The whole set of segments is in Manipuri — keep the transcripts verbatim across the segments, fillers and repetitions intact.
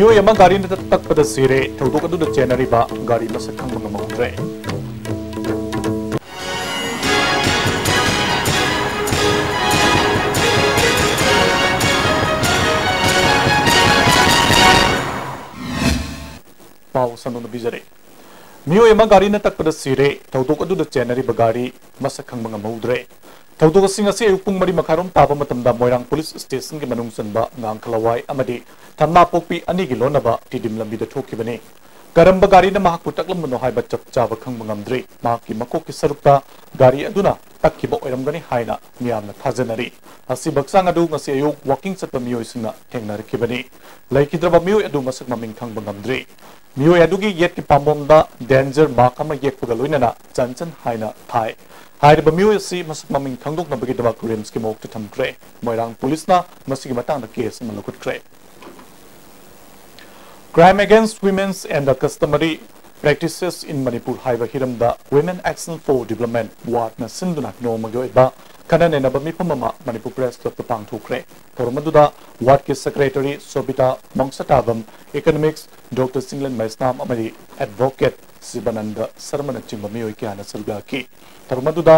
ꯃꯤꯑꯣꯏ ꯑꯃ ꯒꯥꯔꯤꯅ ꯇꯛꯄꯗ ꯁꯤꯔꯦ꯫ ꯊꯧꯗꯣꯛ ꯑꯗꯨꯗ ꯆꯦꯟꯅꯔꯤꯕ ꯒꯥꯔꯤ ꯃꯁꯛ ꯈꯪꯕ ꯉꯝꯍꯧꯗ꯭ꯔꯦ꯫ ꯄꯥꯎ ꯁꯟꯗꯣꯛꯅ ꯄꯤꯖꯔꯦ꯫ ꯃꯤꯑꯣꯏ ꯑꯃ ꯒꯥꯔꯤꯅ ꯇꯛꯄꯗ ꯁꯤꯔꯦ꯫ ꯊꯧꯗꯣꯛ ꯑꯗꯨꯗ ꯆꯦꯟꯅꯔꯤꯕ ꯒꯥꯔꯤ ꯃꯁꯛ ꯈꯪꯕ ꯉꯝꯍꯧꯗ꯭ꯔꯦ꯫ ꯊꯧꯗꯣꯛ ꯑꯁꯤ ꯉꯁꯤ ꯑꯌꯨꯛ ꯄꯨꯡ ꯃꯔꯤ ꯃꯈꯥꯏꯔꯣꯝ ꯇꯥꯕ ꯃꯇꯝꯗ ꯃꯣꯏꯔꯥꯡ ꯄꯨꯂꯤꯁ ꯁ꯭ꯇꯦꯁꯟꯒꯤ ꯃꯅꯨꯡ ꯆꯟꯕ ꯉꯥꯡꯈꯂꯋꯥꯏ ꯑꯃꯗꯤ ꯊꯝꯅꯥꯄꯣꯛꯄꯤ ꯑꯅꯤꯒꯤ ꯂꯣꯟꯅꯕ ꯇꯤꯗꯤꯝ ꯂꯝꯕꯤꯗ ꯊꯣꯛꯈꯤꯕꯅꯤ꯫ ꯀꯔꯝꯕ ꯒꯥꯔꯤꯅ ꯃꯍꯥꯛꯄꯨ ꯇꯛꯂꯝꯕꯅꯣ ꯍꯥꯏꯕ ꯆꯞ ꯆꯥꯕ ꯈꯪꯕ ꯉꯝꯗ꯭ꯔꯤ꯫ ꯃꯍꯥꯛꯀꯤ ꯃꯀꯣꯛꯀꯤ ꯁꯔꯨꯛꯇ ꯒꯥꯔꯤ ꯑꯗꯨꯅ ꯇꯛꯈꯤꯕ ꯑꯣꯏꯔꯝꯒꯅꯤ ꯍꯥꯏꯅ ꯃꯤꯌꯥꯝꯅ ꯊꯥꯖꯅꯔꯤ꯫ ꯑꯁꯤꯕ ꯍꯛꯆꯥꯡ ꯑꯗꯨ ꯉꯁꯤ ꯑꯌꯨꯛ ꯋꯥꯀꯤꯡ ꯆꯠꯄ ꯃꯤꯑꯣꯏꯁꯤꯡꯅ ꯊꯦꯡꯅꯔꯛꯈꯤꯕꯅꯤ꯫ ꯂꯩꯈꯤꯗ꯭ꯔꯕ ꯃꯤꯑꯣꯏ ꯑꯗꯨ ꯃꯁꯛ ꯃꯃꯤꯡ ꯈꯪꯕ ꯉꯝꯗ꯭ꯔꯤ꯫ ꯃꯤꯑꯣꯏ ꯑꯗꯨꯒꯤ ꯌꯦꯠꯀꯤ ꯄꯥꯝꯕꯣꯝꯗ ꯗꯦꯟꯖꯔ ꯃꯥꯔꯛ ꯑꯃ ꯌꯦꯛꯄꯒ ꯂꯣꯏꯅꯅ ꯆꯟꯆꯟ ꯍꯥꯏꯅ ꯊꯥꯏ꯫ ꯍꯥꯏꯔꯤꯕ ꯃꯤꯑꯣꯏ ꯑꯁꯤ ꯃꯁꯛ ꯃꯃꯤꯡ ꯈꯪꯗꯣꯛꯅꯕꯒꯤꯗꯃꯛ ꯔꯤꯝꯁꯀꯤ ꯃꯣꯔꯒꯇ ꯊꯝꯈ꯭ꯔꯦ꯫ ꯃꯣꯏꯔꯥꯡ ꯄꯨꯂꯤꯁꯅ ꯃꯁꯤꯒꯤ ꯃꯇꯥꯡꯗ ꯀꯦꯁ ꯑꯃ ꯂꯧꯈꯠꯈ꯭ꯔꯦ꯫ Crime Against Women's and the Customary Practices in Manipur ꯍꯥꯏꯕ ꯍꯤꯔꯝꯗ Women Action for Development ꯋꯥꯔꯗꯅ ꯁꯤꯟꯗꯨꯅ ꯅꯣꯡꯃꯒꯤ ꯑꯣꯏꯕ ꯈꯟꯅ ꯅꯩꯅꯕ ꯃꯤꯐꯝ ꯑꯃ ꯃꯅꯤꯄꯨꯔ ꯄ꯭ꯔꯦꯁ ꯀ꯭ꯂꯕꯇ ꯄꯥꯡꯊꯣꯛꯈ꯭ꯔꯦ꯫ ꯊꯧꯔꯝ ꯑꯗꯨꯗ ꯋꯥꯔꯗꯀꯤ ꯁꯦꯀ꯭ꯔꯦꯇꯔꯤ ꯁꯣꯕꯤꯇꯥ ꯃꯪꯁꯥꯇꯥꯕꯝ, ꯏꯀꯣꯅꯣꯃꯤꯛꯁ ꯗꯣꯛꯇꯔ ꯆꯤꯡꯂꯦꯟ ꯃꯩꯁꯅꯥꯝ ꯑꯃꯗꯤ ꯑꯦꯗꯚꯣꯀꯦꯠ ꯁꯤꯕꯥꯅꯟꯗ ꯁꯔꯃꯅꯆꯤꯡꯕ ꯃꯤꯑꯣꯏ ꯀꯌꯥꯅ ꯁꯔꯨꯛ ꯌꯥꯈꯤ꯫ ꯊꯧꯔꯝ ꯑꯗꯨꯗ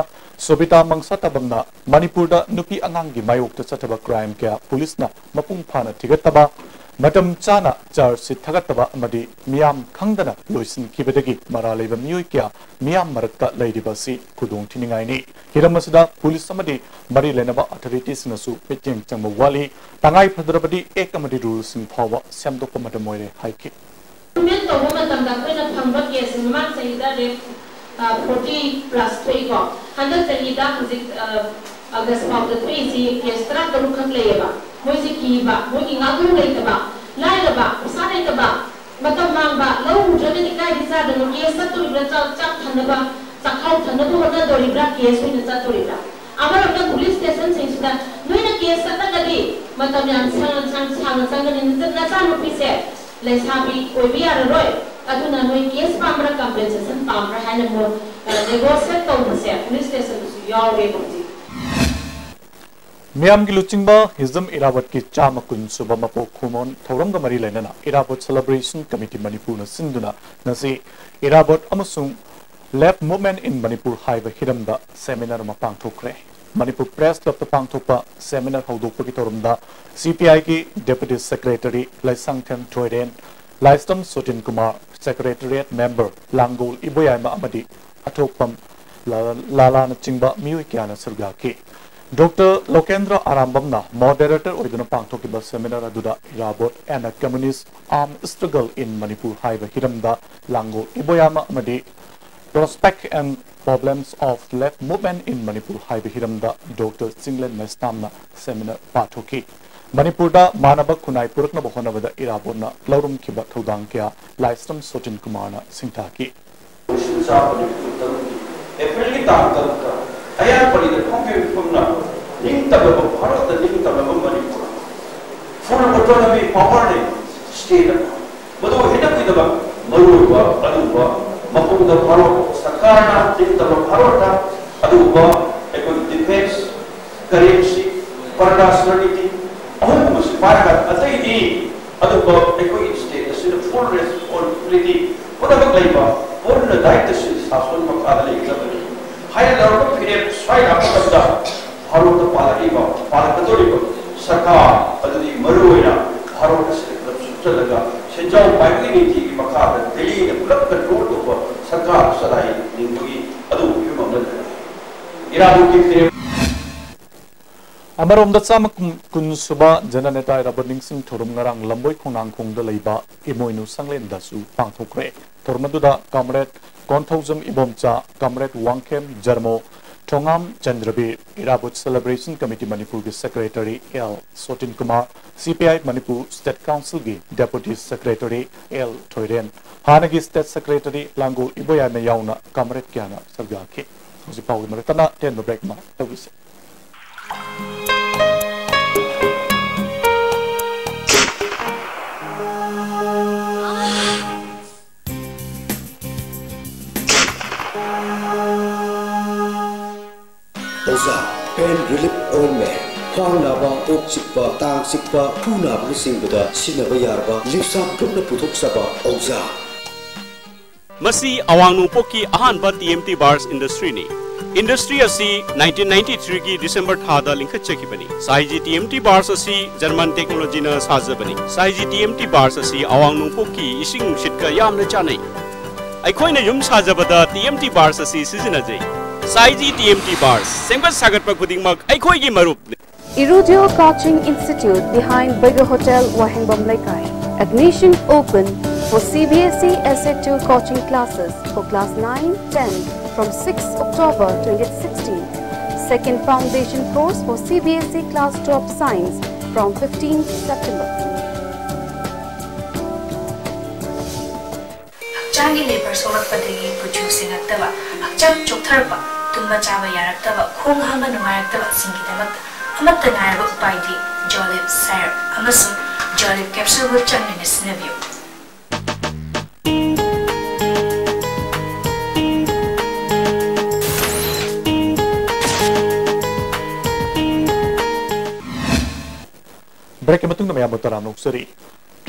ꯁꯣꯕꯤꯇꯥ ꯃꯪꯁꯥꯇꯥꯕꯝꯅ ꯃꯅꯤꯄꯨꯔꯗ ꯅꯨꯄꯤ ꯑꯉꯥꯡꯒꯤ ꯃꯥꯌꯣꯛꯇ ꯆꯠꯊꯕ ꯀ꯭ꯔꯥꯏꯝ ꯀꯌꯥ ꯄꯨꯂꯤꯁꯅ ꯃꯄꯨꯡ ꯐꯥꯅ ꯊꯤꯒꯠꯇꯕ, ꯃꯇꯝ ꯆꯥꯅ ꯆꯥꯔꯖ ꯁꯤꯠ ꯊꯥꯒꯠꯇꯕ ꯑꯃꯗꯤ ꯃꯤꯌꯥꯝ ꯈꯪꯗꯅ ꯂꯣꯏꯁꯤꯟꯈꯤꯕꯗꯒꯤ ꯃꯔꯥꯜ ꯂꯩꯕ ꯃꯤꯑꯣꯏ ꯀꯌꯥ ꯃꯤꯌꯥꯝ ꯃꯔꯛꯇ ꯂꯩꯔꯤꯕ ꯑꯁꯤ ꯈꯨꯗꯣꯡ ꯊꯤꯅꯤꯡꯉꯥꯏꯅꯤ꯫ ꯍꯤꯔꯝ ꯑꯁꯤꯗ ꯄꯨꯂꯤꯁ ꯑꯃꯗꯤ ꯃꯔꯤ ꯂꯩꯅꯕ ꯑꯣꯊꯣꯔꯤꯇꯤꯁꯤꯡꯅꯁꯨ ꯃꯤꯠꯌꯦꯡ ꯆꯪꯕ ꯋꯥꯠꯂꯤ꯫ ꯇꯉꯥꯏ ꯐꯗ꯭ꯔꯕꯗꯤ ꯑꯦꯛ ꯑꯃꯗꯤ ꯔꯨꯜꯁꯤꯡ ꯐꯥꯎꯕ ꯁꯦꯝꯗꯣꯛꯄ ꯃꯇꯝ ꯑꯣꯏꯔꯦ ꯍꯥꯏꯈꯤ꯫ ꯗꯣꯀꯨꯃꯦꯟ ꯇꯧꯕ ꯃꯇꯝꯗ ꯑꯩꯈꯣꯏꯅ ꯐꯪꯕ ꯀꯦꯁꯁꯦ ꯃꯃꯥꯡ ꯆꯍꯤꯗ ꯔꯦꯞ, ꯑ, ꯐꯣꯔꯇꯤ ꯄ꯭ꯂꯁ ꯊꯣꯛꯏꯀꯣ꯫ ꯍꯟꯗꯛ ꯆꯍꯤꯗ ꯍꯧꯖꯤꯛ, ꯑ, ꯑꯥꯒꯁ ꯐꯥꯎꯗ ꯊꯣꯛꯏꯁꯤ ꯀꯦꯁ ꯇꯔꯥ ꯇꯔꯨꯛ ꯈꯛ ꯂꯩꯌꯦꯕ꯫ ꯃꯣꯏꯁꯦ ꯀꯤꯕ, ꯃꯣꯏꯒꯤ ꯉꯥꯛꯂꯧ ꯂꯩꯇꯕ, ꯂꯥꯏꯔꯕ, ꯄꯩꯁꯥ ꯂꯩꯇꯕ, ꯃꯇꯝ ꯃꯥꯡꯕ, ꯂꯧ ꯎꯗ꯭ꯔꯒꯗꯤ ꯀꯥꯏꯗ ꯆꯥꯗꯣꯏꯅꯣ? ꯀꯦꯁ ꯆꯠꯇꯣꯔꯤꯕ꯭ꯔꯥ? ꯆꯥꯛ, ꯆꯥꯛ ꯊꯟꯅꯕ, ꯆꯥꯛꯈꯥꯎ ꯊꯟꯅꯕ ꯍꯣꯠꯅꯗꯣꯔꯤꯕ꯭ꯔꯥ? ꯀꯦꯁ ꯑꯣꯏꯅ ꯆꯠꯇꯣꯔꯤꯕ꯭ꯔꯥ? ꯑꯃꯔꯣꯝꯗ ꯄꯨꯂꯤꯁ ꯁ꯭ꯇꯦꯁꯟꯁꯤꯡꯁꯤꯗ ꯅꯣꯏꯅ ꯀꯦꯁ ꯆꯠꯂꯒꯗꯤ ꯃꯇꯝ ꯌꯥꯝ ꯁꯥꯡꯅ, ꯁꯥꯡ-, ꯁꯥꯡꯅ ꯆꯪꯒꯅꯤ, ꯅꯆ-, ꯅꯆꯥꯅꯨꯄꯤꯁꯦ ꯂꯩꯁꯥꯕꯤ ꯑꯣꯏꯕ ꯌꯥꯔꯔꯣꯏ, ꯑꯗꯨꯅ ꯅꯣꯏ ꯀꯦꯁ ꯄꯥꯝꯕ꯭ꯔꯥ, ꯀꯝꯄꯦꯟꯁꯦꯁꯟ ꯄꯥꯝꯕ꯭ꯔꯥ ꯍꯥꯏꯅ ꯃꯣ-, ꯑ, ꯅꯦꯒꯣꯁꯤꯌꯦꯠ ꯇꯧꯕꯁꯦ ꯄꯨꯂꯤꯁ ꯁ꯭ꯇꯦꯁꯟꯗꯁꯨ ꯌꯥꯎꯔꯦꯕ ꯍꯧꯖꯤꯛ꯫ ꯃꯤꯌꯥꯝꯒꯤ ꯂꯨꯆꯤꯡꯕ ꯍꯤꯖꯝ ꯏꯔꯥꯕꯣꯠꯀꯤ ꯆꯥꯝꯃ ꯀꯨꯟ ꯁꯨꯕ ꯃꯄꯣꯛ ꯀꯨꯝꯑꯣꯟ ꯊꯧꯔꯝꯒ ꯃꯔꯤ ꯂꯩꯅꯅ ꯏꯔꯥꯕꯣꯠ Celebration Committee ꯃꯅꯤꯄꯨꯔꯅ ꯁꯤꯟꯗꯨꯅ ꯉꯁꯤ ꯏꯔꯥꯕꯣꯠ ꯑꯃꯁꯨꯡ Left Movement in Manipur ꯍꯥꯏꯕ ꯍꯤꯔꯝꯗ seminar ꯑꯃ ꯄꯥꯡꯊꯣꯛꯈ꯭ꯔꯦ꯫ ꯃꯅꯤꯄꯨꯔ Press Clubꯇ ꯄꯥꯡꯊꯣꯛꯄ seminar ꯍꯧꯗꯣꯛꯄꯒꯤ ꯊꯧꯔꯝꯗ CPIꯒꯤ Deputy Secretary ꯂꯩꯁꯥꯡꯊꯦꯝ ꯊꯣꯏꯔꯦꯟ, ꯂꯥꯏꯁ꯭ꯔꯝ ꯁꯣꯇꯤꯟ ꯀꯨꯃꯥꯔ, Secretariat Member ꯂꯥꯡꯒꯣꯜ ꯏꯕꯣꯌꯥꯏꯃ ꯑꯃꯗꯤ ꯑꯊꯣꯛꯄꯝ ꯂꯥ-, ꯂꯥꯂꯥꯅꯆꯤꯡꯕ ꯃꯤꯑꯣꯏ ꯀꯌꯥꯅ ꯁꯔꯨꯛ ꯌꯥꯈꯤ꯫ ꯗꯣꯛꯇꯔ ꯂꯣꯀꯦꯟꯗ꯭ꯔ ꯑꯔꯥꯝꯕꯝꯅ moderator ꯑꯣꯏꯗꯨꯅ ꯄꯥꯡꯊꯣꯛꯈꯤꯕ seminar ꯑꯗꯨꯗ Irabot and a Communist Armed Struggle in Manipur ꯍꯥꯏꯕ ꯍꯤꯔꯝꯗ ꯂꯥꯡꯒꯣꯜ ꯏꯕꯣꯌꯥꯃ ꯑꯃꯗꯤ Prospect and Problems of Left Movement in Manipur ꯍꯥꯏꯕ ꯍꯤꯔꯝꯗ ꯗꯣꯛꯇꯔ ꯆꯤꯡꯂꯦꯟ ꯃꯩꯁꯅꯥꯝꯅ seminar ꯄꯥꯊꯣꯛꯈꯤ꯫ ꯃꯅꯤꯄꯨꯔꯗ ꯃꯥꯟꯅꯕ ꯈꯨꯟꯅꯥꯏ ꯄꯨꯔꯛꯅꯕ ꯍꯣꯠꯅꯕꯗ ꯏꯔꯥꯕꯣꯠꯅ ꯂꯧꯔꯝꯈꯤꯕ ꯊꯧꯗꯥꯡ ꯀꯌꯥ ꯂꯥꯏꯁ꯭ꯔꯝ ꯁꯣꯇꯤꯟ ꯀꯨꯃꯥꯔꯅ ꯁꯤꯡꯊꯥꯈꯤ꯫ ꯂꯤꯁꯤꯡ ꯆꯥꯝꯃ ꯅꯤꯐꯨ ꯇꯔꯨꯛꯀꯤ ꯑꯦꯄ꯭ꯔꯤꯜꯒꯤ ꯇꯥꯡ ꯇꯔꯨꯛꯇ ꯑꯌꯥꯔ ꯄꯜꯂꯤꯗ ꯐꯣꯡꯈꯤꯕ ꯃꯤꯐꯝꯅ ꯅꯤꯡꯇꯝꯂꯕ ꯚꯥꯔꯠꯇ ꯅꯤꯡꯇꯝꯂꯕ ꯃꯅꯤꯄꯨꯔ full autonomy powerꯅꯤ state ꯑꯃ꯫ ꯃꯗꯨ ꯍꯦꯟꯅ ꯀꯨꯏꯗꯕ ꯃꯔꯨꯑꯣꯏꯕ ꯑꯗꯨꯒꯨꯝꯕ ꯃꯄꯨꯡꯗ ꯚꯥꯔꯠ ꯁꯔꯀꯥꯔꯅ ꯅꯤꯡꯇꯝꯕ ꯚꯥꯔꯠꯇ ꯑꯗꯨꯒꯨꯝꯕ ꯑꯩꯈꯣꯏꯒꯤ defence, currency, ꯄꯔꯔꯥꯁ꯭ꯇ꯭ꯔ ꯅꯤꯇꯤ ꯑꯍꯨꯝꯒꯨꯝꯕꯁꯤ ꯄꯥꯏꯔꯒ ꯑꯇꯩꯗꯤ ꯑꯗꯨꯒꯨꯝꯕ ꯑꯩꯈꯣꯏꯒꯤ state ꯑꯁꯤꯗ full responsibility ꯄꯨꯝꯅꯃꯛ ꯂꯩꯕ ꯄꯨꯟꯅ ꯗꯥꯏꯇ ꯁꯤꯜ ꯁꯥꯁꯣꯟ ꯃꯈꯥꯗ ꯂꯩꯒꯗꯕꯅꯤ ꯍꯥꯏꯅ ꯂꯧꯔꯛꯄ ꯐꯤꯔꯦꯞ ꯁ꯭ꯋꯥꯏ ꯂꯥꯛꯄ ꯃꯇꯝꯗ ꯚꯥꯔꯠꯇ ꯄꯥꯜꯂꯛꯏꯕ, ꯄꯥꯜꯂꯛꯀꯗꯧꯔꯤꯕ ꯁꯔꯀꯥꯔ ꯑꯗꯨꯗꯤ ꯃꯔꯨꯑꯣꯏꯅ ꯚꯥꯔꯠ ꯑꯁꯤꯗ ꯄꯨꯂꯞ ꯁꯨꯞꯆꯜꯂꯒ ꯁꯦꯟꯖꯥꯎ ꯄꯥꯏꯕꯒꯤ ꯅꯤꯇꯤꯒꯤ ꯃꯈꯥꯗ ꯗꯦꯜꯂꯤꯗ ꯄꯨꯂꯞ control ꯇꯧꯕ ꯁꯔꯀꯥꯔ ꯆꯂꯥꯏꯅꯤꯡꯕꯒꯤ ꯑꯗꯨꯒꯨꯝꯕ ꯐꯤꯕꯝ ꯑꯃ ꯂꯩꯔꯦ꯫ ꯏꯔꯥꯕꯣꯠꯀꯤ ꯐꯤꯔꯦꯞ ꯑꯃꯔꯣꯝꯗ ꯆꯥꯝꯃ ꯀꯨꯟ ꯁꯨꯕ ꯖꯅꯅꯦꯇꯥ ꯏꯔꯥꯕꯣꯠ ꯅꯤꯡꯁꯤꯡ ꯊꯧꯔꯝ ꯉꯔꯥꯡ ꯂꯝꯕꯣꯏ ꯈꯣꯡꯅꯥꯡꯈꯣꯡꯗ ꯂꯩꯕ ꯏꯃꯣꯏꯅꯨ ꯁꯪꯂꯦꯟꯗꯁꯨ ꯄꯥꯡꯊꯣꯛꯈ꯭ꯔꯦ꯫ ꯊꯧꯔꯝ ꯑꯗꯨꯗ Comrade Konthoujam Ibomcha, Comrade Wangkhem Jarmo, Thongam Chandrabir, Irabot Celebration Committee ꯃꯅꯤꯄꯨꯔꯒꯤ Secretary L Sotin Kumar, CPI Manipur State Councilꯒꯤ Deputy Secretary ꯑꯦꯜ ꯊꯣꯏꯔꯦꯟ, ꯍꯥꯟꯅꯒꯤ State Secretary ꯂꯥꯡꯒꯣꯜ ꯏꯕꯣꯌꯥꯏꯃ ꯌꯥꯎꯅ Comrade ꯀꯌꯥꯅ ꯁꯔꯨꯛ ꯌꯥꯈꯤ꯫ ꯍꯧꯖꯤꯛ ꯐꯥꯎꯒꯤ ꯃꯔꯛꯇꯅ ꯑꯇꯦꯟꯕ break ꯑꯃ ꯇꯧꯕꯤꯁꯤ꯫ Oza Pain Relief Ointment, ꯈ꯭ꯋꯥꯡ ꯅꯥꯕ, ꯀꯣꯛ ꯆꯤꯛꯄ, ꯇꯥꯡ ꯆꯤꯛꯄ, ꯈꯨ ꯅꯥꯕꯅꯆꯤꯡꯕꯗ ꯁꯤꯖꯤꯟꯅꯕ ꯌꯥꯔꯕ ꯂꯤꯞꯁꯥꯞ ꯒ꯭ꯔꯨꯞꯅ ꯄꯨꯊꯣꯛꯆꯕ ꯑꯧꯖꯥ꯫ ꯃꯁꯤ ꯑꯋꯥꯡ ꯅꯣꯡꯄꯣꯛꯀꯤ ꯑꯍꯥꯟꯕ ꯇꯤ ꯑꯦꯝ ꯇꯤ ꯕꯥꯔꯁ ꯏꯟꯗꯁꯇ꯭ꯔꯤꯅꯤ꯫ ꯏꯟꯗꯁꯇ꯭ꯔꯤ ꯑꯁꯤ ꯅꯥꯏꯟꯇꯤꯟ ꯅꯥꯏꯟꯇꯤ ꯊ꯭ꯔꯤꯒꯤ ꯗꯤꯁꯦꯝꯕꯔ ꯊꯥꯗ ꯂꯤꯡꯈꯠꯆꯈꯤꯕꯅꯤ꯫ ꯁꯥꯏꯖꯤ ꯇꯤ ꯑꯦꯝ ꯇꯤ ꯕꯥꯔꯁ ꯑꯁꯤ ꯖꯔꯃꯟ ꯇꯦꯛꯅꯣꯂꯣꯖꯤꯅ ꯁꯥꯖꯕꯅꯤ꯫ ꯁꯥꯏꯖꯤ ꯇꯤ ꯑꯦꯝ ꯇꯤ ꯕꯥꯔꯁ ꯑꯁꯤ ꯑꯋꯥꯡ ꯅꯣꯡꯄꯣꯛꯀꯤ ꯏꯁꯤꯡ ꯅꯨꯡꯁꯤꯠꯀ ꯌꯥꯝꯅ ꯆꯥꯟꯅꯩ꯫ ꯑꯩꯈꯣꯏꯅ ꯌꯨꯝ ꯁꯥꯖꯕꯗ ꯇꯤ ꯑꯦꯝ ꯇꯤ ꯕꯥꯔꯁ ꯑꯁꯤ ꯁꯤꯖꯤꯟꯅꯖꯩ꯫ ꯁꯥꯏꯖꯤ ꯇꯤ ꯑꯦꯝ ꯇꯤ ꯕꯥꯔꯁ, ꯁꯦꯝꯒꯠ ꯁꯥꯒꯠꯄ ꯈꯨꯗꯤꯡꯃꯛ ꯑꯩꯈꯣꯏꯒꯤ ꯃꯔꯨꯞꯅꯤ꯫ Irudio Coaching Institute behind Bega Hotel, Wahengbam Leikai. Admission open for C B S E Essay two coaching classes for class nine, ten from sixth October twenty sixteen. Second foundation course for C B S E class twelve science from fifteenth September. ꯍꯛꯆꯥꯡꯒꯤ ꯂꯦꯕꯔ ꯁꯣꯛꯂꯛꯄꯗꯒꯤ ꯀꯨꯆꯨ ꯁꯦꯡꯉꯛꯇꯕ, ꯍꯛꯆꯥꯡ ꯆꯣꯛꯊꯔꯛꯄ, ꯇꯨꯝꯕ ꯆꯥꯕ ꯌꯥꯔꯛꯇꯕ, ꯈꯣꯡ ꯍꯥꯝꯕ ꯅꯨꯡꯉꯥꯏꯔꯛꯇꯕꯁꯤꯡꯒꯤꯗꯃꯛꯇ ꯑꯃꯠꯇ ꯉꯥꯏꯔꯕ ꯎꯄꯥꯏꯗꯤ ꯖꯣꯂꯤꯞ ꯁꯥꯏꯔꯞ ꯑꯃꯁꯨꯡ ꯖꯣꯂꯤꯞ ꯀꯦꯞꯁꯨꯜꯕꯨ ꯆꯥꯡ ꯅꯥꯏꯅ ꯁꯤꯖꯤꯟꯅꯕꯤꯌꯨ꯫ ꯕ꯭ꯔꯦꯛꯀꯤ ꯃꯇꯨꯡꯗ ꯃꯌꯥꯝꯕꯨ ꯇꯔꯥꯝꯅ ꯑꯣꯛꯆꯔꯤ꯫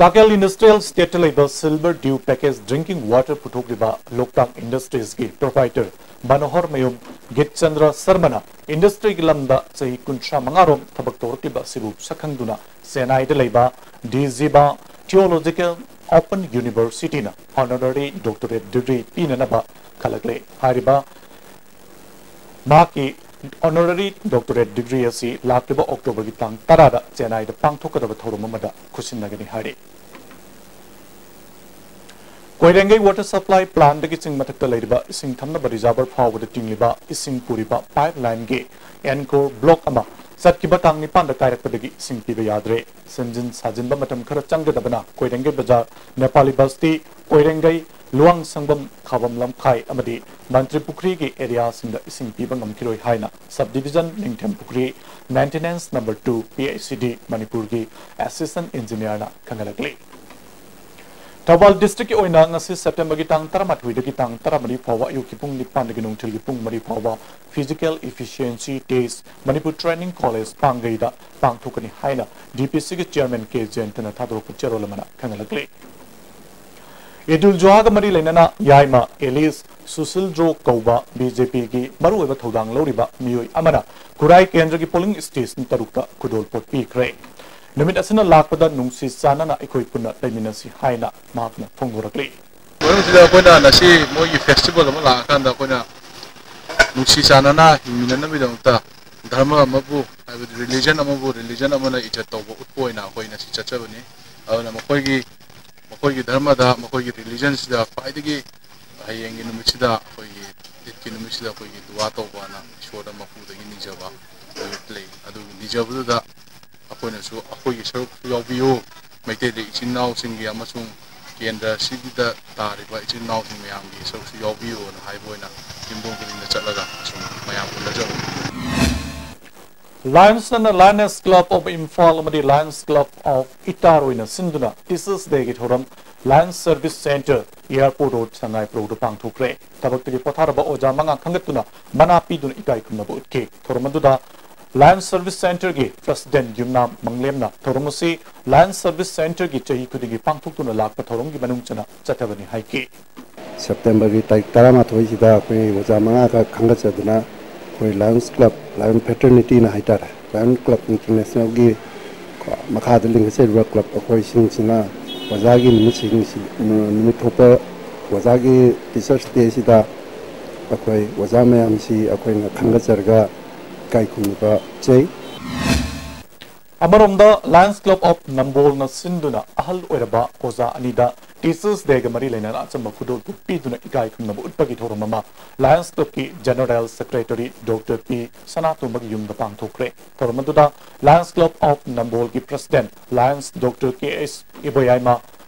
ꯇꯥꯀꯦꯜ ꯏꯟꯗꯁꯇ꯭ꯔꯤꯌꯦꯜ ꯏꯁꯇꯦꯠꯇ ꯂꯩꯕ silver dew package drinking water ꯄꯨꯊꯣꯛꯂꯤꯕ ꯂꯣꯛꯇꯥꯛ ꯏꯟꯗꯁꯇ꯭ꯔꯤꯁꯀꯤ ꯄ꯭ꯔꯣꯄ꯭ꯔꯥꯏꯇꯔ ꯃꯅꯣꯍꯔ ꯃꯌꯨꯝ ꯒꯤꯠꯆꯟꯗ꯭ꯔ ꯁꯔꯃꯅ ꯏꯟꯗꯁꯇ꯭ꯔꯤꯒꯤ ꯂꯝꯗ ꯆꯍꯤ ꯀꯨꯟꯊ꯭ꯔꯥ ꯃꯉꯥꯔꯣꯝ ꯊꯕꯛ ꯇꯧꯔꯛꯂꯤꯕ ꯑꯁꯤꯕꯨ ꯁꯛꯈꯪꯗꯨꯅ ꯆꯦꯟꯅꯥꯏꯗ ꯂꯩꯕ ꯗꯤꯖꯤꯕꯥ ꯊꯤꯑꯣꯂꯣꯖꯤꯀꯦꯜ ꯑꯣꯄꯟ ꯌꯨꯅꯤꯚꯔꯁꯤꯇꯤꯅ ꯑꯣꯅꯔꯔꯤ ꯗꯣꯛꯇꯔꯦꯠ ꯗꯤꯒ꯭ꯔꯤ ꯄꯤꯅꯅꯕ ꯈꯜꯂꯛꯂꯦ꯫ ꯍꯥꯏꯔꯤꯕ ꯃꯍꯥꯛꯀꯤ ꯑꯣꯅꯔꯔꯤ ꯗꯣꯛꯇꯔꯦꯠ ꯗꯤꯒ꯭ꯔꯤ ꯑꯁꯤ ꯂꯥꯛꯂꯤꯕ ꯑꯣꯛꯇꯣꯕꯔꯒꯤ ꯇꯥꯡ ꯇꯔꯥꯗ ꯆꯦꯟꯅꯥꯏꯗ ꯄꯥꯡꯊꯣꯛꯀꯗꯕ ꯊꯧꯔꯝ ꯑꯃꯗ ꯈꯨꯠꯁꯤꯟꯅꯒꯅꯤ ꯍꯥꯏꯔꯤ꯫ ꯀꯣꯏꯔꯦꯡꯒꯩ ꯋꯥꯇꯔ ꯁꯄ꯭ꯂꯥꯏ ꯄ꯭ꯂꯥꯟꯗꯒꯤ ꯆꯤꯡ ꯃꯊꯛꯇ ꯂꯩꯔꯤꯕ ꯏꯁꯤꯡ ꯊꯝꯅꯕ ꯔꯤꯖꯥꯔꯚꯔ ꯐꯥꯎꯕꯗ ꯇꯤꯡꯂꯤꯕ ꯏꯁꯤꯡ ꯄꯨꯔꯤꯕ ꯄꯥꯏꯞ ꯂꯥꯏꯟꯒꯤ ꯑꯦꯟꯀꯣꯔ ꯕ꯭ꯂꯣꯛ ꯑꯃ ꯆꯠꯈꯤꯕ ꯇꯥꯡ ꯅꯤꯄꯥꯟꯗ ꯀꯥꯏꯔꯛꯄꯗꯒꯤ ꯏꯁꯤꯡ ꯄꯤꯕ ꯌꯥꯗ꯭ꯔꯦ꯫ ꯁꯦꯝꯖꯤꯟ ꯁꯥꯖꯤꯟꯕ ꯃꯇꯝ ꯈꯔ ꯆꯪꯒꯗꯕꯅ ꯀꯣꯏꯔꯦꯡꯒꯩ ꯕꯖꯥꯔ, ꯅꯦꯄꯥꯂꯤ ꯕꯁꯇꯤ, ꯀꯣꯏꯔꯦꯡꯒꯩ, ꯂꯨꯋꯥꯡꯁꯪꯕꯝ, ꯈꯥꯕꯝ ꯂꯝꯈꯥꯏ ꯑꯃꯗꯤ ꯃꯟꯇ꯭ꯔꯤ ꯄꯨꯈ꯭ꯔꯤꯒꯤ ꯑꯦꯔꯤꯌꯥꯁꯤꯡꯗ ꯏꯁꯤꯡ ꯄꯤꯕ ꯉꯝꯈꯤꯔꯣꯏ ꯍꯥꯏꯅ sub division Ningthem Pukhri maintenance number two P H C D ꯃꯅꯤꯄꯨꯔꯒꯤ ꯑꯦꯁꯤꯁꯇꯦꯟ ꯏꯟꯖꯤꯅꯤꯌꯔꯅ ꯈꯪꯍꯜꯂꯛꯂꯤ꯫ ꯊꯧꯕꯥꯜ ꯗꯤꯁꯇ꯭ꯔꯤꯛꯀꯤ ꯑꯣꯏꯅ ꯉꯁꯤ ꯁꯦꯞꯇꯦꯝꯕꯔꯒꯤ ꯇꯥꯡ ꯇꯔꯥꯃꯥꯊꯣꯏꯗꯒꯤ ꯇꯥꯡ ꯇꯔꯥꯃꯔꯤ ꯐꯥꯎꯕ ꯑꯌꯨꯛꯀꯤ ꯄꯨꯡ ꯅꯤꯄꯥꯟꯗꯒꯤ ꯅꯨꯡꯊꯤꯜꯒꯤ ꯄꯨꯡ ꯃꯔꯤ ꯐꯥꯎꯕ Physical Efficiency Test Manipur Training College ꯄꯥꯡꯒꯩꯗ ꯄꯥꯡꯊꯣꯛꯀꯅꯤ ꯍꯥꯏꯅ DPCꯒꯤ chairman K ꯖꯌꯟꯇꯅ ꯊꯥꯗꯣꯔꯛꯄ ꯆꯦꯔꯣꯜ ꯑꯃꯅ ꯈꯪꯍꯜꯂꯛꯂꯤ꯫ ꯏꯗꯨꯜ ꯖꯨꯍꯥꯒ ꯃꯔꯤ ꯂꯩꯅꯅ ꯌꯥꯏꯃ ꯑꯦꯂꯤꯁ ꯁꯨꯁꯤꯜꯗ꯭ꯔꯣ ꯀꯧꯕ BJPꯒꯤ ꯃꯔꯨꯑꯣꯏꯕ ꯊꯧꯗꯥꯡ ꯂꯧꯔꯤꯕ ꯃꯤꯑꯣꯏ ꯑꯃꯅ ꯈꯨꯔꯥꯏ ꯀꯦꯟꯗ꯭ꯔꯒꯤ polling station ꯇꯔꯨꯛꯇ ꯈꯨꯗꯣꯜꯄꯣꯠ ꯄꯤꯈ꯭ꯔꯦ꯫ ꯅꯨꯃꯤꯠ ꯑꯁꯤꯅ ꯂꯥꯛꯄꯗ ꯅꯨꯡꯁꯤ ꯆꯥꯟꯅꯅ ꯑꯩꯈꯣꯏ ꯄꯨꯟꯅ ꯂꯩꯃꯤꯟꯅꯁꯤ ꯍꯥꯏꯅ ꯃꯍꯥꯛꯅ ꯐꯣꯡꯗꯣꯔꯛꯂꯤ꯫ ꯃꯔꯝꯁꯤꯗ ꯑꯩꯈꯣꯏꯅ ꯉꯁꯤ ꯃꯣꯏꯒꯤ festival ꯑꯃ ꯂꯥꯛꯑꯀꯥꯟꯗ ꯑꯩꯈꯣꯏꯅ ꯅꯨꯡꯁꯤ ꯆꯥꯟꯅꯅ ꯍꯤꯡꯃꯤꯟꯅꯅꯕꯒꯤꯗꯃꯛꯇ ꯙꯔꯃ ꯑꯃꯕꯨ, ꯍꯥꯏꯕꯗꯤ religion ꯑꯃꯕꯨ religion ꯑꯃꯅ ꯏꯖꯠ ꯇꯧꯕ ꯎꯠꯄ ꯑꯣꯏꯅ ꯑꯩꯈꯣꯏ ꯉꯁꯤ ꯆꯠꯆꯕꯅꯤ꯫ ꯑꯗꯨꯅ ꯃꯈꯣꯏꯒꯤ, ꯃꯈꯣꯏꯒꯤ ꯙꯔꯃꯗ, ꯃꯈꯣꯏꯒꯤ religionꯁꯤꯗ ꯈ꯭ꯋꯥꯏꯗꯒꯤ ꯍꯌꯦꯡꯒꯤ ꯅꯨꯃꯤꯠꯁꯤꯗ, ꯑꯩꯈꯣꯏꯒꯤ ꯏꯗꯀꯤ ꯅꯨꯃꯤꯠꯁꯤꯗ ꯑꯩꯈꯣꯏꯒꯤ ꯗꯨꯋꯥ ꯇꯧꯕꯅ ꯏꯁꯣꯔꯗ ꯃꯄꯨꯗꯒꯤ ꯅꯤꯖꯕ ꯂꯩ꯫ ꯑꯗꯨꯒꯤ ꯅꯤꯖꯕꯗꯨꯗ ꯑꯩꯈꯣꯏꯅꯁꯨ ꯑꯩꯈꯣꯏꯒꯤ ꯁꯔꯨꯛꯁꯨ ꯌꯥꯎꯕꯤꯌꯨ꯫ ꯃꯩꯇꯩ ꯏꯆꯤꯟ ꯏꯅꯥꯎꯁꯤꯡꯒꯤ ꯑꯃꯁꯨꯡ ꯀꯦꯟꯗ꯭ꯔ ꯑꯁꯤꯒꯤꯗ ꯇꯥꯔꯤꯕ ꯏꯆꯤꯟ ꯏꯅꯥꯎꯁꯤꯡ ꯃꯌꯥꯝꯒꯤ ꯁꯔꯨꯛꯁꯨ ꯌꯥꯎꯕꯤꯌꯨꯅ ꯍꯥꯏꯕ ꯑꯣꯏꯅ ꯌꯨꯝꯊꯣꯡ ꯈꯨꯗꯤꯡꯗ ꯆꯠꯂꯒ ꯑꯁꯨꯝ ꯃꯌꯥꯝ ꯎꯅꯖꯕꯅꯤ꯫ Lions and Lioness Club of Imphal ꯑꯃꯗꯤ Lions Club of Itar ꯑꯣꯏꯅ ꯁꯤꯟꯗꯨꯅ Teachers Dayꯒꯤ ꯊꯧꯔꯝ Lions Service Centre, Airport Road, ꯁꯉꯥꯏ ꯄ꯭ꯔꯧꯗ ꯄꯥꯡꯊꯣꯛꯈ꯭ꯔꯦ꯫ ꯊꯕꯛꯇꯒꯤ ꯄꯣꯊꯥꯔꯕ ꯑꯣꯖꯥ ꯃꯉꯥ ꯈꯟꯒꯠꯇꯨꯅ ꯃꯅꯥ ꯄꯤꯗꯨꯅ ꯏꯀꯥꯏ ꯈꯨꯝꯅꯕ ꯎꯠꯈꯤ꯫ ꯊꯧꯔꯝ ꯑꯗꯨꯗ Lions Service Centreꯒꯤ President ꯌꯨꯝꯅꯥꯝ ꯃꯪꯂꯦꯝꯅ ꯊꯧꯔꯝ ꯑꯁꯤ Lions Service Centreꯒꯤ ꯆꯍꯤ ꯈꯨꯗꯤꯡꯒꯤ ꯄꯥꯡꯊꯣꯛꯇꯨꯅ ꯂꯥꯛꯄ ꯊꯧꯔꯝꯒꯤ ꯃꯅꯨꯡ ꯆꯟꯅ ꯆꯠꯊꯕꯅꯤ ꯍꯥꯏꯈꯤ꯫ ꯁꯦꯞꯇꯦꯝꯕꯔꯒꯤ ꯇꯥꯔꯤꯛ ꯇꯔꯥꯃꯥꯊꯣꯏꯁꯤꯗ ꯑꯩꯈꯣꯏ ꯑꯣꯖꯥ ꯃꯉꯥꯈꯛ ꯈꯟꯒꯠꯆꯗꯨꯅ ꯑꯩꯈꯣꯏ Lions Club, Lion Fraternityꯅ ꯍꯥꯏꯇꯥꯔꯦ, Lion Club Internationalꯒꯤ ꯃꯈꯥꯗ ꯂꯤꯡꯈꯠꯆꯔꯤꯕ club ꯑꯩꯈꯣꯏꯁꯤꯡꯁꯤꯅ ꯑꯣꯖꯥꯒꯤ ꯅꯨꯃꯤꯠꯁꯤꯡꯁꯤ, ꯅꯨꯃꯤꯠ ꯊꯣꯛꯄ ꯑꯣꯖꯥꯒꯤ Teachers Dayꯁꯤꯗ ꯑꯩꯈꯣꯏ ꯑꯣꯖꯥ ꯃꯌꯥꯝꯁꯤ ꯑꯩꯈꯣꯏꯅ ꯈꯟꯒꯠꯆꯔꯒ ꯏꯀꯥꯏ ꯈꯨꯝꯅꯕ ꯎꯠꯆꯩ꯫ ꯑꯃꯔꯣꯝꯗ Lions Club of ꯅꯝꯕꯣꯜꯅ ꯁꯤꯟꯗꯨꯅ ꯑꯍꯜ ꯑꯣꯏꯔꯕ ꯑꯣꯖꯥ ꯑꯅꯤꯗ Teachers Dayꯒ ꯃꯔꯤ ꯂꯩꯅꯅ ꯑꯆꯝꯕ ꯈꯨꯗꯣꯜꯄꯣꯠ ꯄꯤꯗꯨꯅ ꯏꯀꯥꯏ ꯈꯨꯝꯅꯕ ꯎꯠꯄꯒꯤ ꯊꯧꯔꯝ ꯑꯃ Lions Clubꯀꯤ General Secretary Doctor ꯄꯤ ꯁꯅꯥꯇꯣꯝꯕꯒꯤ ꯌꯨꯝꯗ ꯄꯥꯡꯊꯣꯛꯈ꯭ꯔꯦ꯫ ꯊꯧꯔꯝ ꯑꯗꯨꯗ Lions Club of ꯅꯝꯕꯣꯜꯒꯤ President Lions Doctor K S Iboyaima,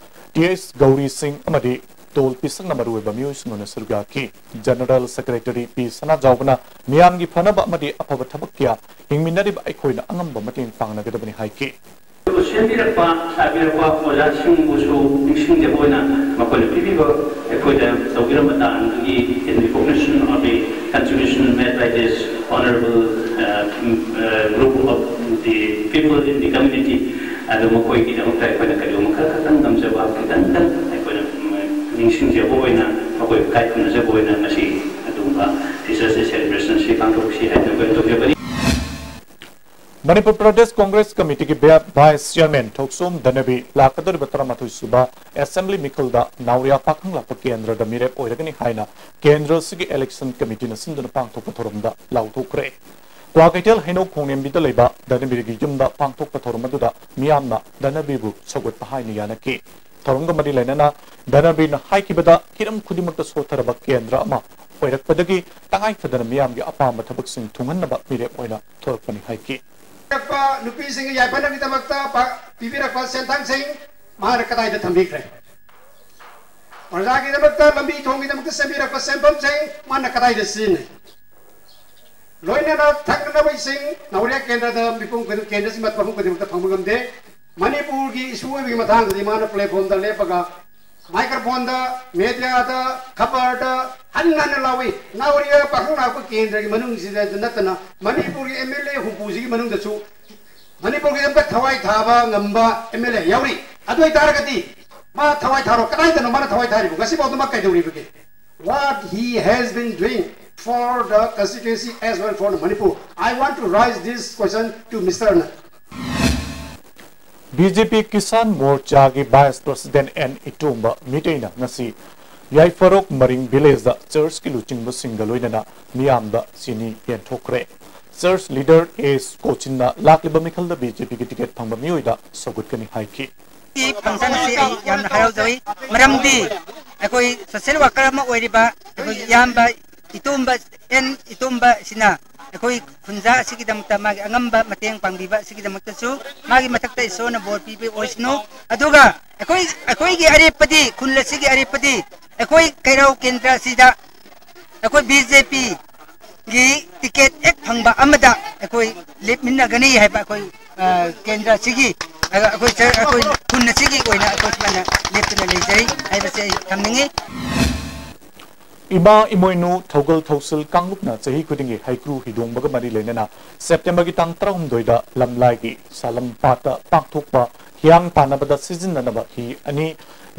T S Gouri Singh ꯑꯃꯗꯤ ꯇꯣꯜ ꯄꯤꯁꯛꯅ ꯃꯔꯨꯑꯣꯏꯕ ꯃꯤꯑꯣꯏꯁꯤꯡ ꯑꯣꯏꯅ ꯁꯔꯨꯛ ꯌꯥꯈꯤ꯫ General Secretary ꯄꯤ ꯁꯅꯥꯖꯥꯎꯕꯅ ꯃꯤꯌꯥꯝꯒꯤ ꯐꯅꯕ ꯑꯃꯗꯤ ꯑꯐꯕ ꯊꯕꯛ ꯀꯌꯥ ꯍꯤꯡꯃꯤꯟꯅꯔꯤꯕ ꯑꯩꯈꯣꯏꯅ ꯑꯉꯝꯕ ꯃꯇꯦꯡ ꯄꯥꯡꯅꯒꯗꯕꯅꯤ ꯍꯥꯏꯈꯤ꯫ ꯁꯦꯝꯕꯤꯔꯛꯄ, ꯁꯥꯕꯤꯔꯛꯄ ꯑꯣꯖꯥꯁꯤꯡꯕꯨꯁꯨ ꯅꯤꯡꯁꯤꯡꯖꯕ ꯑꯣꯏꯅ ꯃꯈꯣꯏꯅ ꯄꯤꯕꯤꯕ ꯑꯩꯈꯣꯏꯗ ꯇꯧꯕꯤꯔꯝꯕ ꯗꯥꯟꯗꯨꯒꯤ in recognition of the contribution made by this honorable uh, uh, group of the people in the community. ꯑꯗꯨ ꯃꯈꯣꯏꯒꯤꯗꯃꯛꯇ ꯑꯩꯈꯣꯏꯅ ꯀꯔꯤꯒꯨꯝꯕ ꯈꯔ ꯈꯛꯇꯪ ꯉꯝꯖꯕ ꯈꯤꯇꯪꯇꯪ ꯑꯩꯈꯣꯏꯅ ꯎꯝ, ꯅꯤꯡꯁꯤꯡꯖꯕ ꯑꯣꯏꯅ ꯃꯈꯣꯏꯕꯨ ꯏꯀꯥꯏ ꯈꯨꯝꯅꯖꯕ ꯑꯣꯏꯅ ꯉꯁꯤ ꯑꯗꯨꯒꯨꯝꯕ Teachers' Day celebration ꯑꯁꯤ ꯄꯥꯡꯊꯣꯛꯁꯤ ꯍꯥꯏꯗꯅ ꯑꯩꯈꯣꯏꯅ ꯇꯧꯖꯕꯅꯤ꯫ ꯃꯅꯤꯄꯨꯔ ꯄ꯭ꯔꯗꯦꯁ ꯀꯣꯡꯒ꯭ꯔꯦꯁ ꯀꯃꯤꯇꯤꯒꯤ ꯚ-, ꯚꯥꯏꯁ ꯆꯤꯌꯔꯃꯦꯟ ꯊꯣꯛꯆꯣꯝ ꯙꯅꯕꯤ ꯂꯥꯛꯀꯗꯧꯔꯤꯕ ꯇꯔꯥꯃꯥꯊꯣꯏ ꯁꯨꯕ ꯑꯦꯁꯦꯝꯕ꯭ꯂꯤ ꯃꯤꯈꯜꯗ ꯅꯥꯎꯔꯤꯌꯥ ꯄꯥꯈꯪ ꯂꯥꯛꯄ ꯀꯦꯟꯗ꯭ꯔꯗ ꯃꯤꯔꯦꯞ ꯑꯣꯏꯔꯒꯅꯤ ꯍꯥꯏꯅ ꯀꯦꯟꯗ꯭ꯔ ꯑꯁꯤꯒꯤ ꯏꯂꯦꯛꯁꯟ ꯀꯃꯤꯇꯤꯅ ꯁꯤꯟꯗꯨꯅ ꯄꯥꯡꯊꯣꯛꯄ ꯊꯧꯔꯝꯗ ꯂꯥꯎꯊꯣꯛꯈ꯭ꯔꯦ꯫ ꯀ꯭ꯋꯥꯀꯩꯊꯦꯜ ꯍꯩꯅꯧ ꯈꯣꯡꯅꯦꯝꯕꯤꯗ ꯂꯩꯕ ꯙꯅꯕꯤꯔꯒꯤ ꯌꯨꯝꯗ ꯄꯥꯡꯊꯣꯛꯄ ꯊꯧꯔꯝ ꯑꯗꯨꯗ ꯃꯤꯌꯥꯝꯅ ꯙꯅꯕꯤꯕꯨ ꯁꯧꯒꯠꯄ ꯍꯥꯏꯅ ꯌꯥꯅꯈꯤ꯫ ꯊꯧꯔꯝꯒ ꯃꯔꯤ ꯂꯩꯅꯅ ꯙꯅꯕꯤꯔꯅ ꯍꯥꯏꯈꯤꯕꯗ ꯍꯤꯔꯝ ꯈꯨꯗꯤꯡꯃꯛꯇ ꯁꯣꯠꯊꯔꯕ ꯀꯦꯟꯗ꯭ꯔ ꯑꯃ ꯑꯣꯏꯔꯛꯄꯗꯒꯤ ꯇꯉꯥꯏ ꯐꯗꯅ ꯃꯤꯌꯥꯝꯒꯤ ꯑꯄꯥꯝꯕ ꯊꯕꯛꯁꯤꯡ ꯊꯨꯡꯍꯟꯅꯕ ꯃꯤꯔꯦꯞ ꯑꯣꯏꯅ ꯊꯣꯔꯛꯄꯅꯤ ꯍꯥꯏꯈꯤ꯫ ꯅꯨꯄꯤꯁꯤꯡꯒꯤ ꯌꯥꯏꯐꯅꯕꯒꯤꯗꯃꯛꯇ ꯄꯤꯕꯤꯔꯛꯄ ꯁꯦꯟꯊꯪꯁꯤꯡ ꯃꯍꯥꯛꯅ ꯀꯗꯥꯏꯗ ꯊꯝꯕꯤꯈ꯭ꯔꯦ? ꯄ꯭ꯔꯖꯥꯒꯤꯗꯃꯛꯇ, ꯂꯝꯕꯤ ꯊꯣꯡꯒꯤꯗꯃꯛꯇ ꯁꯦꯝꯕꯤꯔꯛꯄ ꯁꯦꯟꯐꯝꯁꯤꯡ ꯃꯥꯅ ꯀꯗꯥꯏꯗ ꯁꯤꯖꯤꯟꯅꯩ? ꯂꯣꯏꯅꯅ ꯊꯛꯅꯅꯕ ꯏꯁꯤꯡ ꯅꯥꯎꯔꯤꯌꯥ ꯀꯦꯟꯗ꯭ꯔꯗ ꯃꯤꯄꯨꯝ ꯈꯨꯗꯤꯡ, ꯀꯦꯟꯗ꯭ꯔꯁꯤ ꯃꯐꯝ ꯈꯨꯗꯤꯡꯃꯛꯇ ꯐꯪꯕ ꯉꯝꯗꯦ꯫ ꯃꯅꯤꯄꯨꯔꯒꯤ ꯏꯁꯨ ꯑꯣꯏꯕꯒꯤ ꯃꯇꯥꯡꯗꯗꯤ ꯃꯥꯅ ꯄ꯭ꯂꯦꯠꯐꯣꯝꯗ ꯂꯦꯞꯄꯒ, ꯃꯥꯏꯀ꯭ꯔꯣꯐꯣꯟꯗ, ꯃꯦꯗꯤꯌꯥꯗ, ꯈꯕꯔꯗ ꯍꯟꯅ ꯍꯟꯅ ꯂꯥꯎꯏ꯫ ꯅꯥꯎꯔꯤꯌꯥ ꯄꯥꯈꯪ ꯂꯥꯛꯄ ꯀꯦꯟꯗ꯭ꯔꯒꯤ ꯃꯅꯨꯡꯁꯤꯗ ꯅꯠꯇꯅ ꯃꯅꯤꯄꯨꯔꯒꯤ ꯑꯦꯝ ꯑꯦꯜ ꯑꯦ ꯍꯨꯝꯐꯨꯁꯤꯒꯤ ꯃꯅꯨꯡꯗꯁꯨ ꯃꯅꯤꯄꯨꯔꯒꯤꯗꯃꯛꯇ ꯊꯋꯥꯏ ꯊꯥꯕ ꯉꯝꯕ ꯑꯦꯝ ꯑꯦꯜ ꯑꯦ ꯌꯥꯎꯔꯤ꯫ ꯑꯗꯨ ꯑꯣꯏꯇꯥꯔꯒꯗꯤ ꯃꯥ ꯊꯋꯥꯏ ꯊꯥꯔꯣ꯫ ꯀꯗꯥꯏꯗꯅꯣ ꯃꯥꯅ ꯊꯋꯥꯏ ꯊꯥꯔꯤꯕ? ꯉꯁꯤꯐꯥꯎꯗ ꯃꯥ ꯀꯩꯗꯧꯔꯤꯕꯒꯦ? What he has been doing for the constituency as well for the Manipur. I want to raise this question to Mister Anand. B J P Kisan ꯃꯣꯔꯆꯥꯒꯤ ꯚꯥꯏꯁ ꯄ꯭ꯔꯁꯤꯗꯦꯟ ꯑꯦꯟ ꯏꯇꯣꯝꯕ ꯃꯤꯇꯩꯅ ꯉꯁꯤ ꯌꯥꯏꯐꯔꯣꯛ ꯃꯔꯤꯡ ꯚꯤꯂꯦꯖꯇ ꯆꯔꯆꯀꯤ ꯂꯨꯆꯤꯡꯕꯁꯤꯡꯒ ꯂꯣꯏꯅꯅ ꯃꯤꯌꯥꯝꯗ ꯆꯤꯅꯤ ꯌꯦꯟꯊꯣꯛꯈ꯭ꯔꯦ꯫ ꯆꯔꯆ ꯂꯤꯗꯔ ꯑꯦꯁ ꯀꯣꯆꯤꯟꯅ ꯂꯥꯛꯂꯤꯕ ꯃꯤꯈꯜꯗ ꯕꯤ ꯖꯦ ꯄꯤꯒꯤ ꯇꯤꯀꯦꯠ ꯐꯪꯕ ꯃꯤꯑꯣꯏꯗ ꯁꯧꯒꯠꯀꯅꯤ ꯍꯥꯏꯈꯤ꯫ ꯁꯤ ꯐꯪꯁꯟ ꯑꯁꯤ ꯑꯩ ꯌꯥꯝꯅ ꯍꯔꯥꯎꯖꯩ, ꯃꯔꯝꯗꯤ ꯑꯩꯈꯣꯏ ꯁꯣꯁꯤꯌꯦꯜ ꯋꯥꯀꯔ ꯑꯃ ꯑꯣꯏꯔꯤꯕ ꯑꯩꯈꯣꯏꯒꯤ ꯏꯌꯥꯝꯕ ꯏꯇꯣꯝꯕ, ꯑꯦꯟ ꯏꯇꯣꯝꯕ ꯑꯁꯤꯅ ꯑꯩꯈꯣꯏ ꯈꯨꯟꯖꯥ ꯑꯁꯤꯒꯤꯗꯃꯛꯇ ꯃꯥꯒꯤ ꯑꯉꯝꯕ ꯃꯇꯦꯡ ꯄꯥꯡꯕꯤꯕ ꯑꯁꯤꯒꯤꯗꯃꯛꯇꯁꯨ ꯃꯥꯒꯤ ꯃꯊꯛꯇ ꯏꯁꯣꯔꯅ ꯕꯣꯔ ꯄꯤꯕ ꯑꯣꯏꯁꯅꯨ꯫ ꯑꯗꯨꯒ ꯑꯩꯈꯣꯏ, ꯑꯩꯈꯣꯏꯒꯤ ꯑꯔꯦꯞꯄꯗꯤ, ꯈꯨꯜ ꯑꯁꯤꯒꯤ ꯑꯔꯦꯞꯄꯗꯤ ꯑꯩꯈꯣꯏ ꯀꯩꯔꯥꯎ ꯀꯦꯟꯗ꯭ꯔ ꯑꯁꯤꯗ ꯑꯩꯈꯣꯏ ꯕꯤ ꯖꯦ ꯄꯤꯒꯤ ꯇꯤꯀꯦꯠ ꯍꯦꯛ ꯐꯪꯕ ꯑꯃꯗ ꯑꯩꯈꯣꯏ ꯂꯦꯞꯃꯤꯟꯅꯒꯅꯤ ꯍꯥꯏꯕ ꯑꯩꯈꯣꯏ, ꯑ, ꯀꯦꯟꯗ꯭ꯔ ꯑꯁꯤꯒꯤ ꯑꯗ ꯑꯩꯈꯣꯏ ꯁꯔ, ꯑꯩꯈꯣꯏ ꯈꯨꯟ ꯑꯁꯤꯒꯤ ꯑꯣꯏꯅ ꯑꯩꯈꯣꯏ ꯁꯨꯃꯥꯏꯅ ꯂꯦꯞꯇꯨꯅ ꯂꯩꯖꯩ ꯍꯥꯏꯕꯁꯦ ꯑꯩ ꯊꯝꯅꯤꯡꯉꯤ꯫ ꯏꯃꯥ ꯏꯃꯣꯏꯅꯨ ꯊꯧꯒꯜ ꯊꯧꯁꯤꯜ ꯀꯥꯡꯂꯨꯞꯅ ꯆꯍꯤ ꯈꯨꯗꯤꯡꯒꯤ ꯍꯩꯀ꯭ꯔꯨ ꯍꯤꯗꯣꯡꯕꯒ ꯃꯔꯤ ꯂꯩꯅꯅ ꯁꯦꯞꯇꯦꯝꯕꯔꯒꯤ ꯇꯥꯡ ꯇꯔꯥꯍꯨꯝꯗꯣꯏꯗ ꯂꯝꯂꯥꯏꯒꯤ ꯁꯥꯂꯝ ꯄꯥꯠꯇ ꯄꯥꯡꯊꯣꯛꯄ ꯍꯤꯌꯥꯡ ꯇꯥꯟꯅꯕꯗ ꯁꯤꯖꯤꯟꯅꯅꯕ ꯍꯤ ꯑꯅꯤ,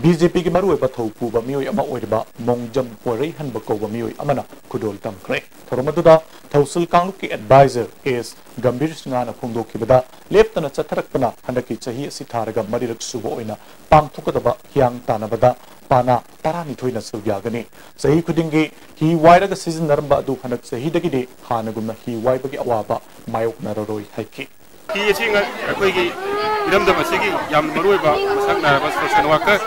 ꯕꯤ ꯖꯦ ꯄꯤꯒꯤ ꯃꯔꯨꯑꯣꯏꯕ ꯊꯧ ꯄꯨꯕ ꯃꯤꯑꯣꯏ ꯑꯃ ꯑꯣꯏꯔꯤꯕ ꯃꯣꯡꯖꯝ ꯄꯣꯏꯔꯩꯍꯟꯕ ꯀꯧꯕ ꯃꯤꯑꯣꯏ ꯑꯃꯅ ꯈꯨꯗꯣꯜ ꯇꯝꯈ꯭ꯔꯦ꯫ ꯊꯧꯔꯝ ꯑꯗꯨꯗ ꯊꯧꯁꯤꯜ ꯀꯥꯡꯂꯨꯞꯀꯤ ꯑꯦꯗꯚꯥꯏꯖꯔ ꯑꯦꯁ ꯒꯝꯚꯤꯔ ꯁꯤꯡꯍꯅ ꯐꯣꯡꯗꯣꯛꯈꯤꯕꯗ, ꯂꯦꯞꯇꯅ ꯆꯠꯊꯔꯛꯄꯅ ꯍꯟꯗꯛꯀꯤ ꯆꯍꯤ ꯑꯁꯤ ꯊꯥꯔꯒ ꯃꯔꯤꯔꯛ ꯁꯨꯕ ꯑꯣꯏꯅ ꯄꯥꯡꯊꯣꯛꯀꯗꯕ ꯍꯤꯌꯥꯡ ꯇꯥꯟꯅꯕꯗ ꯄꯥꯅꯥ ꯇꯔꯥꯅꯤꯊꯣꯏꯅ ꯁꯔꯨꯛ ꯌꯥꯒꯅꯤ꯫ ꯆꯍꯤ ꯈꯨꯗꯤꯡꯒꯤ ꯍꯤ ꯋꯥꯏꯔꯒ ꯁꯤꯖꯤꯟꯅꯔꯝꯕ ꯑꯗꯨ ꯍꯟꯗꯛ ꯆꯍꯤꯗꯒꯤꯗꯤ ꯍꯥꯟꯅꯒꯨꯝꯅ ꯍꯤ ꯋꯥꯏꯕꯒꯤ ꯑꯋꯥꯕ ꯃꯥꯌꯣꯛꯅꯔꯔꯣꯏ ꯍꯥꯏꯈꯤ꯫ ꯍꯤ ꯑꯁꯤ ꯉ-, ꯑꯩꯈꯣꯏꯒꯤ ꯏꯔꯝꯗꯝ ꯑꯁꯤꯒꯤ ꯌꯥꯝ ꯃꯔꯨꯑꯣꯏꯕ ꯃꯁꯛ ꯅꯥꯏꯔꯕ ꯁꯣꯁꯦꯜ ꯋꯥꯔꯀꯔ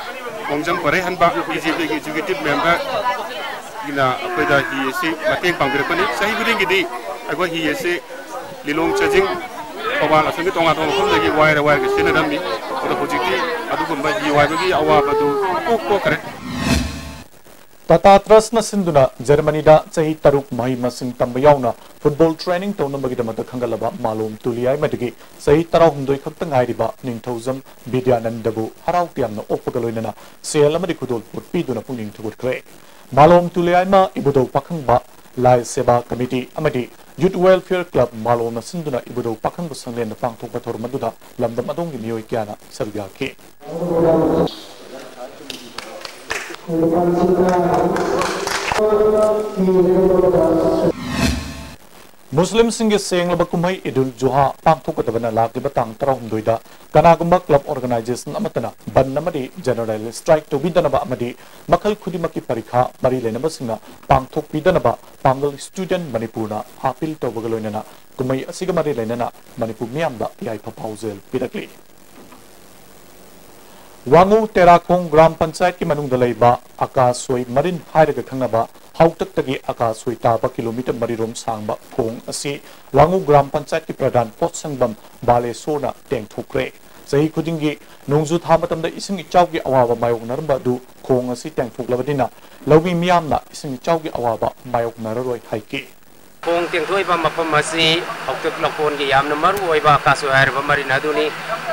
ꯈꯣꯡꯖꯝ ꯄꯔꯩꯍꯟꯕ ꯕꯤ ꯖꯦ ꯄꯤꯒꯤ ꯑꯦꯛꯖꯤꯀ꯭ꯌꯨꯇꯤꯚ ꯃꯦꯝꯕꯔꯒꯤꯅ ꯑꯩꯈꯣꯏꯗ ꯍꯤ ꯑꯁꯤ ꯃꯇꯦꯡ ꯄꯥꯡꯕꯤꯔꯛꯄꯅꯤ꯫ ꯆꯍꯤ ꯈꯨꯗꯤꯡꯒꯤꯗꯤ ꯑꯩꯈꯣꯏ ꯍꯤ ꯑꯁꯤ ꯂꯤꯂꯣꯡ, ꯆꯥꯖꯤꯡ, ꯊꯧꯕꯥꯜ ꯑꯁꯣꯝꯒꯤ ꯇꯣꯉꯥꯟ ꯇꯣꯉꯥꯟꯕ ꯃꯐꯝꯗꯒꯤ ꯋꯥꯏꯔ ꯋꯥꯏꯔꯒ ꯁꯤꯖꯤꯟꯅꯔꯝꯃꯤ꯫ ꯑꯗꯣ ꯍꯧꯖꯤꯛꯇꯤ ꯑꯗꯨꯒꯨꯝꯕ ꯍꯤ ꯋꯥꯏꯕꯒꯤ ꯑꯋꯥꯕꯗꯨ ꯄꯨꯡꯀꯣꯛ ꯀꯣꯛꯈ꯭ꯔꯦ꯫ ꯇꯥꯇꯥ ꯇ꯭ꯔꯁꯅ ꯁꯤꯟꯗꯨꯅ ꯖꯔꯃꯅꯤꯗ ꯆꯍꯤ ꯇꯔꯨꯛ ꯃꯍꯩ ꯃꯁꯤꯡ ꯇꯝꯕ ꯌꯥꯎꯅ ꯐꯨꯠꯕꯣꯜ ꯇ꯭ꯔꯦꯅꯤꯡ ꯇꯧꯅꯕꯒꯤꯗꯃꯛꯇ ꯈꯟꯒꯠꯂꯕ ꯃꯥꯂꯣꯝ ꯇꯨꯂꯤꯌꯥꯏꯃꯗꯒꯤ ꯆꯍꯤ ꯇꯔꯥꯍꯨꯝꯗꯣꯏ ꯈꯛꯇ ꯉꯥꯏꯔꯤꯕ ꯅꯤꯡꯊꯧꯖꯝ ꯕꯤꯗ꯭ꯌꯥꯅꯟꯗꯕꯨ ꯍꯔꯥꯎ ꯇꯌꯥꯝꯅ ꯑꯣꯛꯄꯒ ꯂꯣꯏꯅꯅ ꯁꯦꯜ ꯑꯃꯗꯤ ꯈꯨꯗꯣꯜꯄꯣꯠ ꯄꯤꯗꯨꯅ ꯄꯨꯛꯅꯤꯡ ꯊꯧꯒꯠꯈ꯭ꯔꯦ꯫ ꯃꯥꯂꯣꯝ ꯇꯨꯂꯤꯌꯥꯏꯃ ꯏꯕꯨꯙꯧ ꯄꯥꯈꯪꯕ ꯂꯥꯏ ꯁꯦꯕꯥ ꯀꯃꯤꯇꯤ ꯑꯃꯗꯤ ꯌꯨꯠ ꯋꯦꯜꯐꯤꯌꯔ ꯀ꯭ꯂꯕ ꯃꯥꯂꯣꯝꯅ ꯁꯤꯟꯗꯨꯅ ꯏꯕꯨꯙꯧ ꯄꯥꯈꯪꯕ ꯁꯪꯂꯦꯟꯗ ꯄꯥꯡꯊꯣꯛꯄ ꯊꯧꯔꯝ ꯑꯗꯨꯗ ꯂꯝꯗꯝ ꯑꯗꯣꯝꯒꯤ ꯃꯤꯑꯣꯏ ꯀꯌꯥꯅ ꯁꯔꯨꯛ ꯌꯥꯈꯤ꯫ ꯃꯨꯁꯂꯤꯝꯁꯤꯡꯒꯤ ꯁꯦꯡꯂꯕ ꯀꯨꯝꯍꯩ ꯏꯗꯨꯜ ꯖꯨꯍꯥ ꯄꯥꯡꯊꯣꯛꯀꯗꯕꯅ ꯂꯥꯛꯂꯤꯕ ꯇꯥꯡ ꯇꯔꯥꯍꯨꯝꯗꯣꯏꯗ ꯀꯅꯥꯒꯨꯝꯕ ꯀ꯭ꯂꯕ ꯑꯣꯔꯒꯅꯥꯏꯖꯦꯁꯟ ꯑꯃꯠꯇꯅ ꯕꯟ ꯑꯃꯗꯤ ꯖꯦꯅꯔꯦꯜ ꯁ꯭ꯇ꯭ꯔꯥꯏꯛ ꯇꯧꯕꯤꯗꯅꯕ ꯑꯃꯗꯤ ꯃꯈꯜ ꯈꯨꯗꯤꯡꯃꯛꯀꯤ ꯄꯔꯤꯈꯥ ꯃꯔꯤ ꯂꯩꯅꯕꯁꯤꯡꯅ ꯄꯥꯡꯊꯣꯛꯄꯤꯗꯅꯕ ꯄꯥꯡꯒꯜ ꯁ꯭ꯇꯨꯗꯦꯟꯠ ꯃꯅꯤꯄꯨꯔꯅ ꯑꯥꯄꯤꯜ ꯇꯧꯕꯒ ꯂꯣꯏꯅꯅ ꯀꯨꯝꯍꯩ ꯑꯁꯤꯒ ꯃꯔꯤ ꯂꯩꯅꯅ ꯃꯅꯤꯄꯨꯔ ꯃꯤꯌꯥꯝꯗ ꯌꯥꯏꯐ ꯄꯥꯎꯖꯦꯜ ꯄꯤꯔꯛꯂꯤ꯫ ꯋꯥꯉꯨ ꯇꯦꯔꯥꯈꯣꯡ ꯒ꯭ꯔꯥꯝ ꯄꯟꯆꯥꯌꯠꯀꯤ ꯃꯅꯨꯡꯗ ꯂꯩꯕ ꯑꯀꯥꯁꯣꯏ ꯃꯔꯤꯟ ꯍꯥꯏꯔꯒ ꯈꯪꯅꯕ ꯍꯥꯎꯇꯛꯇꯒꯤ ꯑꯀꯥꯁꯣꯏ ꯇꯥꯕ ꯀꯤꯂꯣꯃꯤꯇꯔ ꯃꯔꯤꯔꯣꯝ ꯁꯥꯡꯕ ꯈꯣꯡ ꯑꯁꯤ ꯋꯥꯉꯨ ꯒ꯭ꯔꯥꯝ ꯄꯟꯆꯥꯌꯠꯀꯤ ꯄ꯭ꯔꯙꯥꯟ ꯄꯣꯠꯁꯪꯕꯝ ꯕꯥꯂꯦꯁꯣꯔꯅ ꯇꯦꯡꯊꯣꯛꯈ꯭ꯔꯦ꯫ ꯆꯍꯤ ꯈꯨꯗꯤꯡꯒꯤ ꯅꯣꯡꯖꯨ ꯊꯥ ꯃꯇꯝꯗ ꯏꯁꯤꯡ ꯏꯆꯥꯎꯒꯤ ꯑꯋꯥꯕ ꯃꯥꯌꯣꯛꯅꯔꯝꯕ ꯑꯗꯨ ꯈꯣꯡ ꯑꯁꯤ ꯇꯦꯡꯊꯣꯛꯂꯕꯅꯤꯅ ꯂꯧꯃꯤ ꯃꯤꯌꯥꯝꯅ ꯏꯁꯤꯡ ꯏꯆꯥꯎꯒꯤ ꯑꯋꯥꯕ ꯃꯥꯌꯣꯛꯅꯔꯔꯣꯏ ꯍꯥꯏꯈꯤ꯫ ꯈꯣꯡ ꯇꯦꯡꯊꯣꯛꯏꯕ ꯃꯐꯝ ꯑꯁꯤ ꯍꯧꯇꯛ ꯂꯧꯀꯣꯟꯒꯤ ꯌꯥꯝꯅ ꯃꯔꯨ ꯑꯣꯏꯕ ꯑꯀꯥꯁꯣꯏ ꯍꯥꯏꯔꯤꯕ ꯃꯔꯤꯟ ꯑꯗꯨꯅꯤ꯫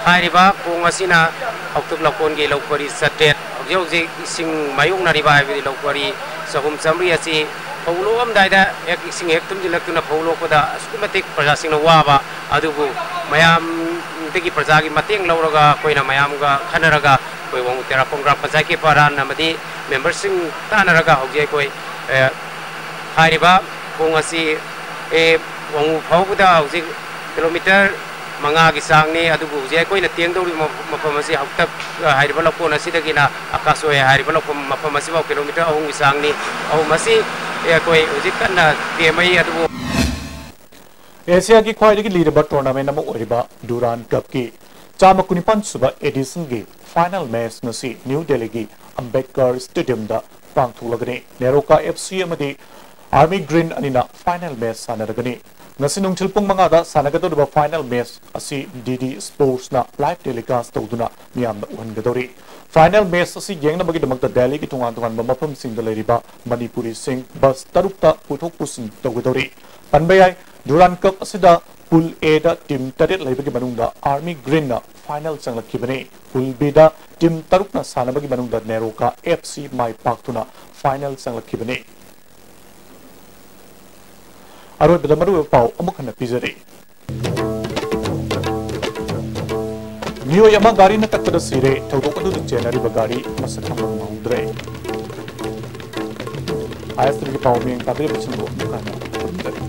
ꯍꯥꯏꯔꯤꯕ ꯈꯣꯡ ꯑꯁꯤꯅ ꯍꯧꯇꯛ ꯂꯧꯀꯣꯟꯒꯤ ꯂꯧ ꯄꯔꯤ ꯆꯥꯇ꯭ꯔꯦꯠ, ꯍꯧꯖꯤꯛ ꯍꯧꯖꯤꯛ ꯏꯁꯤꯡ ꯃꯥꯌꯣꯛꯅꯔꯤꯕ ꯍꯥꯏꯕꯗꯤ ꯂꯧ ꯄꯔꯤ ꯆꯍꯨꯝ ꯆꯥꯃꯔꯤ ꯑꯁꯤ ꯐꯧ ꯂꯣꯛꯑꯝꯗꯥꯏꯗ ꯍꯦꯛ ꯏꯁꯤꯡ ꯍꯦꯛ ꯊꯨꯝꯖꯤꯜꯂꯛꯇꯨꯅ ꯐꯧ ꯂꯣꯛꯄꯗ ꯑꯁꯨꯛꯀꯤ ꯃꯇꯤꯛ ꯄ꯭ꯔꯖꯥꯁꯤꯡꯅ ꯋꯥꯕ ꯑꯗꯨꯕꯨ ꯃꯌꯥꯝꯗꯒꯤ ꯄ꯭ꯔꯖꯥꯒꯤ ꯃꯇꯦꯡ ꯂꯧꯔꯒ ꯑꯩꯈꯣꯏꯅ ꯃꯌꯥꯝꯒ ꯈꯟꯅꯔꯒ ꯑꯩꯈꯣꯏ ꯋꯥꯉꯨ ꯇꯦꯔꯥꯈꯣꯡ ꯒ꯭ꯔꯥꯝ ꯄꯟꯆꯥꯌꯠꯀꯤ ꯄ꯭ꯔꯙꯥꯟ ꯑꯃꯗꯤ ꯃꯦꯝꯕꯔꯁꯤꯡ ꯇꯥꯟꯅꯔꯒ ꯍꯧꯖꯤꯛ ꯑꯩꯈꯣꯏ, ꯑꯦ, ꯍꯥꯏꯔꯤꯕ ꯈꯣꯡ ꯑꯁꯤ, ꯑꯦ, ꯋꯥꯉꯨ ꯐꯥꯎꯕꯗ ꯍꯧꯖꯤꯛ ꯀꯤꯂꯣꯃꯤꯇꯔ ꯃꯉꯥꯒꯤ ꯆꯥꯡꯅꯤ꯫ ꯑꯗꯨꯕꯨ ꯍꯧꯖꯤꯛ ꯑꯩꯈꯣꯏꯅ ꯇꯦꯡꯗꯧꯔꯤꯕ ꯃꯐꯝ ꯑꯁꯤ ꯍꯧꯇꯛ ꯍꯥꯏꯔꯤꯕ ꯂꯧꯀꯣꯟ ꯑꯁꯤꯗꯒꯤꯅ ꯑꯀꯥꯁꯣꯏ ꯍꯥꯏꯔꯤꯕ ꯂꯧꯐꯝ, ꯃꯐꯝ ꯑꯁꯤꯐꯥꯎ ꯀꯤꯂꯣꯃꯤꯇꯔ ꯑꯍꯨꯝꯒꯤ ꯆꯥꯡꯅꯤ꯫ ꯑꯍꯨꯝ ꯑꯁꯤ, ꯑꯦ, ꯑꯩꯈꯣꯏ ꯍꯧꯖꯤꯛ ꯀꯟꯅ ꯇꯦꯝꯃꯤ꯫ ꯑꯗꯨꯕꯨ ꯑꯦꯁꯤꯌꯥꯒꯤ ꯈ꯭ꯋꯥꯏꯗꯒꯤ ꯂꯤꯔꯕ ꯇꯣꯔꯅꯥꯃꯦꯟ ꯑꯃ ꯑꯣꯏꯔꯤꯕ ꯗꯨꯔꯥꯟ ꯀꯞꯀꯤ ꯆꯥꯝꯃ ꯀꯨꯟꯅꯤꯄꯥꯟ ꯁꯨꯕ ꯑꯦꯗꯤꯁꯟꯒꯤ ꯐꯥꯏꯅꯦꯜ ꯃꯦꯆ ꯉꯁꯤ ꯅ꯭ꯌꯨ ꯗꯦꯜꯂꯤꯒꯤ ꯑꯝꯕꯦꯗꯀꯔ ꯁ꯭ꯇꯦꯗꯤꯌꯝꯗ ꯄꯥꯡꯊꯣꯛꯂꯒꯅꯤ꯫ ꯅꯦꯔꯣꯀꯥ ꯑꯦꯐ ꯁꯤ ꯑꯃꯗꯤ ꯑꯥꯔꯃꯤ ꯒ꯭ꯔꯤꯟ ꯑꯅꯤꯅ ꯐꯥꯏꯅꯦꯜ ꯃꯦꯆ ꯁꯥꯟꯅꯔꯒꯅꯤ꯫ ꯉꯁꯤ ꯅꯨꯡꯊꯤꯜ ꯄꯨꯡ ꯃꯉꯥꯗ ꯁꯥꯟꯅꯒꯗꯧꯔꯤꯕ ꯐꯥꯏꯅꯦꯜ ꯃꯦꯆ ꯑꯁꯤ ꯗꯤ ꯗꯤ ꯁ꯭ꯄꯣꯔꯠꯁꯅ ꯂꯥꯏꯚ ꯇꯦꯂꯤꯀꯥꯁ ꯇꯧꯗꯨꯅ ꯃꯤꯌꯥꯝꯗ ꯎꯍꯟꯒꯗꯧꯔꯤ꯫ ꯐꯥꯏꯅꯦꯜ ꯃꯦꯆ ꯑꯁꯤ ꯌꯦꯡꯅꯕꯒꯤꯗꯃꯛꯇ ꯗꯦꯜꯂꯤꯒꯤ ꯇꯣꯉꯥꯟ ꯇꯣꯉꯥꯟꯕ ꯃꯐꯝꯁꯤꯡꯗ ꯂꯩꯔꯤꯕ ꯃꯅꯤꯄꯨꯔꯤꯁꯤꯡ ꯕꯁ ꯇꯔꯨꯛꯇ ꯄꯨꯊꯣꯛ ꯄꯨꯁꯤꯟ ꯇꯧꯒꯗꯧꯔꯤ꯫ ꯄꯟꯕ ꯌꯥꯏ, ꯗꯨꯔꯥꯟ ꯀꯞ ꯑꯁꯤꯗ ꯄꯨꯜ ꯑꯦꯗ ꯇꯤꯝ ꯇꯔꯦꯠ ꯂꯩꯕꯒꯤ ꯃꯅꯨꯡꯗ ꯑꯥꯔꯃꯤ ꯒ꯭ꯔꯤꯟꯅ ꯐꯥꯏꯅꯦꯜ ꯆꯪꯂꯛꯈꯤꯕꯅꯤ꯫ ꯄꯨꯜ ꯕꯤꯗ ꯇꯤꯝ ꯇꯔꯨꯛꯅ ꯁꯥꯟꯅꯕꯒꯤ ꯃꯅꯨꯡꯗ ꯅꯦꯔꯣꯀꯥ ꯑꯦꯐ ꯁꯤ ꯃꯥꯏ ꯄꯥꯛꯇꯨꯅ ꯐꯥꯏꯅꯦꯜ ꯆꯪꯂꯛꯈꯤꯕꯅꯤ꯫ ꯑꯔꯣꯏꯕꯗ ꯃꯔꯨꯑꯣꯏꯕ ꯄꯥꯎ ꯑꯃꯨꯛ ꯍꯟꯅ ꯄꯤꯖꯔꯤ꯫ ꯃꯤꯑꯣꯏ ꯑꯃ ꯒꯥꯔꯤꯅ ꯇꯛꯄꯗ ꯁꯤꯔꯦ꯫ ꯊꯧꯗꯣꯛ ꯑꯗꯨꯗ ꯆꯦꯟꯅꯔꯤꯕ ꯒꯥꯔꯤ ꯃꯁꯛ ꯈꯪꯕ ꯉꯝꯍꯧꯗ꯭ꯔꯦ꯫ ꯑꯥꯏ ꯑꯦꯁ ꯇꯤꯚꯤꯒꯤ ꯄꯥꯎ ꯃꯤꯌꯦꯡ ꯇꯥꯕꯤꯔꯤꯕꯁꯤꯡꯕꯨ ꯑꯃꯨꯛ ꯍꯟꯅ ꯈꯨꯔꯨꯝꯖꯔꯤ꯫